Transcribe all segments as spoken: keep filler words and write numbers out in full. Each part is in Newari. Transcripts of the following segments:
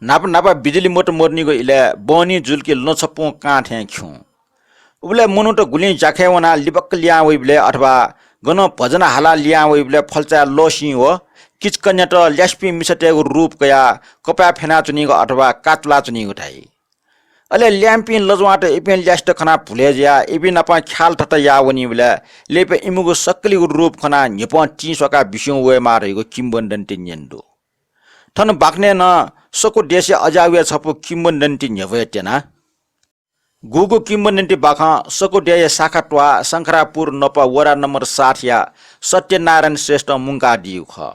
न्हापा न्हापा बिजुली मत मदुनिगु इलय् बहनी जुल कि लँछपुं कां थें खिउँ। उबलय् मनूत गुलिं ज्याखँय् वनाः लिबाक्क लिहां वइबलय् अथवा गनं भजन हालाः लिहां वइबलय् फल्चाय् लःसिं व किचकन्यात ल्यासेपिं मिसातय्गु रूप कयाः कपाय् फ्यनाच्वनीगु अथवा कातुलाच्वनीगु धाइ। अले ल्याय्म्हपिं लजवाःत इपिं ल्यासेत खनाः भुलय् जुयाः इपिं नाप ख्याल थत याः वनीबलय् लय्‌पिं इमिगु सकलेगु रूप खनाः न्हिपं तिं स्वाकाः बिस्युं वयेमाः धइगु किंवदन्ती न्यने दु। थन बाखनय् नं सको देशय् अज्याःगुया छपु किंवदन्ती न्ह्यब्वये त्यना। गुगु किंवदन्ती बाखं सको देशया शाखा त्वाः शंखरापुर नपा वडा नम्बर सातया सत्यनारायण श्रेष्ठं मुंकादीगु खः।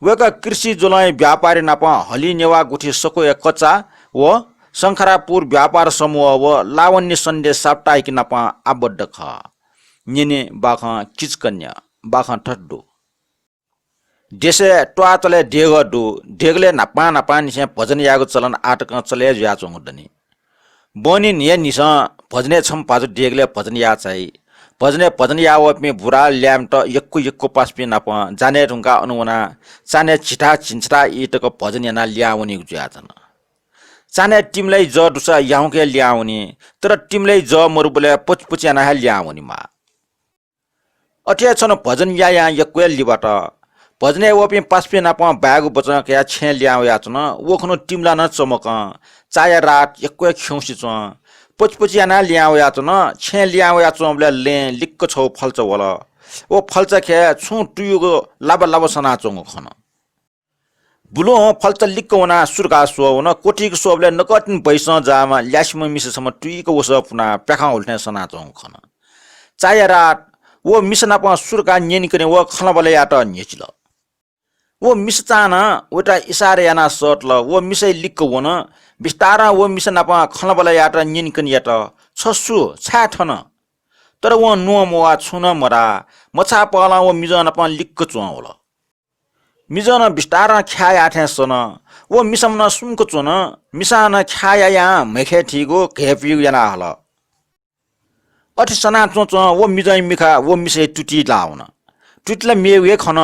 वय्‌कः कृषि ज्वलंया व्यापारी नाप हलिं नेवाः गुथि सकोया कचा व शंखरापुर व्यापार समूह व लावण्य सन्देश साप्ताहिक नाप आबद्ध खः। न्यने बाखं किचकन्या। बाखं थथे दु। देशय् त्वाःतले देगः दु। देगलय् न्हापां न्हापांनिसें भजन यायेगु चलन आःतकं चले हे जुयाच्वंगु दनि। बहनी न्हियान्हिसं भजनय् छम्ह भाजु देगलय् भजन याः चाइ। भजनय् भजन याः वःपिं बुरा ल्याय्म्हत यक्व यक्व पासापिं नाप जानय् धुंकाः अन वनाः चान्हय् झिथाः झिंछथाः ई तक भजन यानाः लिहां वनीगु जुयाच्वन। चान्हय् तिमिलाइ जः दुसा याउँक हे लिहां वनी, तर तिमिलाइ जः मरुबलय् पचिपचि यानाः हे लिहां वनेमाः। अथे हे छन्हु भजन यायां यक्व हे लिबात। भजनय् वःपिं पासापिं नाप बाय्गु बचं कयाः छेँय् लिहां वयाच्वन। व खुन्हु तिमिला नं चमकं। चाया रात यक्व हे खिउँसे च्वं। पचिपचि यानाः लिहां वयाच्वन। छेँय् लिहां वयाच्वंबलय् लँय् लिक्क छगू फल्चा वल। व फल्चा खय् छुं तुयुगु लाबा लाबा सनाच्वंगु खन। बुलुं फल्चा लिक्क वनाः सुरकाः स्वः वन। क्वथीक स्वःबलय् नकतिनि बैसं जाःम्ह ल्यासेम्ह मिसा छम्ह तुइक वसः पुनाः प्याखं हुल थें सनाच्वंगु खन। चाया रात व मिसा नाप सुरकाः न्यनेकने व खँल्हाबल्हायात न्ह्यचिल। व मिसा चां नं वयात इसारा यानाः सःतल। व मिसाइ लिक्क वन। बिस्तारं व मिसा नाप खँल्हाबल्हायात न्यनेकने यात, "छ सु? छाय् थन?" तर वं नुगः मवाः, छुं नं मधाः। मछाःपहलं व मिजं नाप लिक्क च्वं वल। मिजं नं बिस्तारं ख्याः याः थें सन। व मिसाम्ह नं सुम्क च्वन। मिसां नं ख्याः यायां म्हय्खय् थीगु घय्पुइगु याना हल। अथे सना च्वंच्वं व मिजंया मिखा व मिसाया तुति लाः वन। तुति ला मेगु हे खन।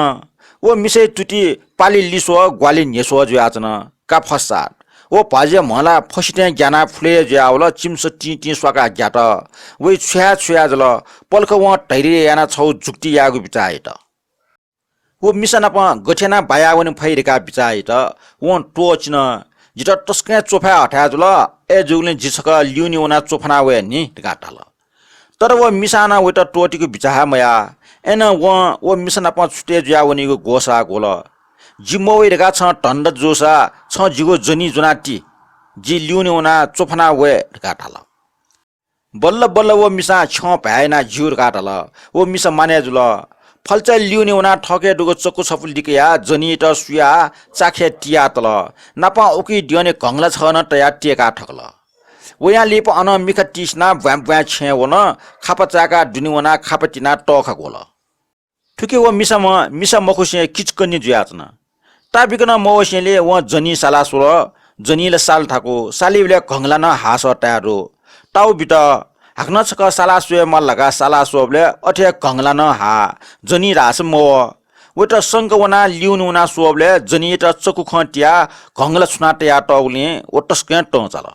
व मिसाया तुति पालि लिस्वः, ग्वालि न्ह्यस्वः जुयाच्वन। का फस्सात। व भ्वाजया म्ह ला फसिथें ग्यानाः फुले जुयावल। चिमिसं तिं तिं स्वाकाः ग्यात। वइ छु याये छु याये जुल। पलख वं धैर्य यानाः छगू जुक्ति यायेगु बिचाः यात। व मिसा नाप गथे यानाः बाया वने फइ धकाः बिचाः यात। वं त्वःचिन। जितः तसकं च्वफाये हथाय् जुल। अय्जूगुलिं जि छकः ल्यूने वनाः च्वफाना वये नि धकाः धाल। तर व मिसां नं वयात त्वःतेकेगु बिचाः हे मयाः। अय्नं वं व मिसा नाप छुतय् जुयाः वनीगु ग्वसाः ग्वल। जि मवइ धकाः छं धन्दा जूसा छं जिगु जनी ज्वनाति। जि ल्यूने वनाः च्वफाना वये धकाः धाल। बल्ल बल्ल व मिसां छ्यं भाय् यानाः ज्यू धकाः धाल। व मिसा मानय् जुल। फल्चाय् ल्यूने वनाः थःके दुगु चक्कु छपु लिकयाः जनीयात सुयाः चाखय् तियातल। नापं उकी द्यःने घंगला छगः नं तयाः त्यय्काः थकल। वयां लिपा अनं मिखा तिसिनाः ब्वाँय् ब्वाँय् छेँय् वन। खापा चाय्काः दुने वनाः खापा तिनाः तःखा ग्वल। थुकी व मिसाम्ह मिसा मखुसें किचकन्या जुयाच्वन। ताःबिक नं मवसेंलि वं जनी साला स्वल। जनी ला साल थाकु। सालीबलय् घंगला नं हाःसः ताये दु। ताउ बित। हाकनं छकः साला स्वये माल धकाः साला स्वःबलय् अथे हे घंगला नं हाः। जनी धाःसा मवः। वयात संक वनाः ल्यूने वनाः स्वःबलय् जनीयात चक्कु खं तियाः घंगला छुनाः तयातःगुलिं व तसकं तं चाल।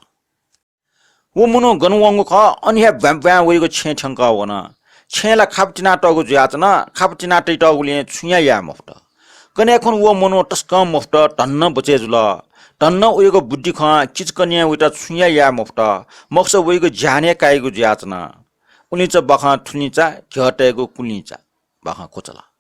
व मनू गन वंगु खः, अन हे ब्वाँय् ब्वाँय् वइगु छेँ थ्यंकः वन। छेँ ला खापा तिनातःगु जुयाच्वन। खापा तिना तइतःगुलिं छुं हे याये मफुत। कन्हय् खुन्हु व मनू तसकं मफुत, धन्दा बचय् जुल। धन्दा वइगु बुद्धि खं किचकन्यां वयात छुं हे याये मफुत, मखुसा वइगु ज्यान हे काइगु जुयाच्वन। उलिंचा बाखं थुलिंचा, घ्यः तयेगु कुलिंचा। बाखं क्वचाल।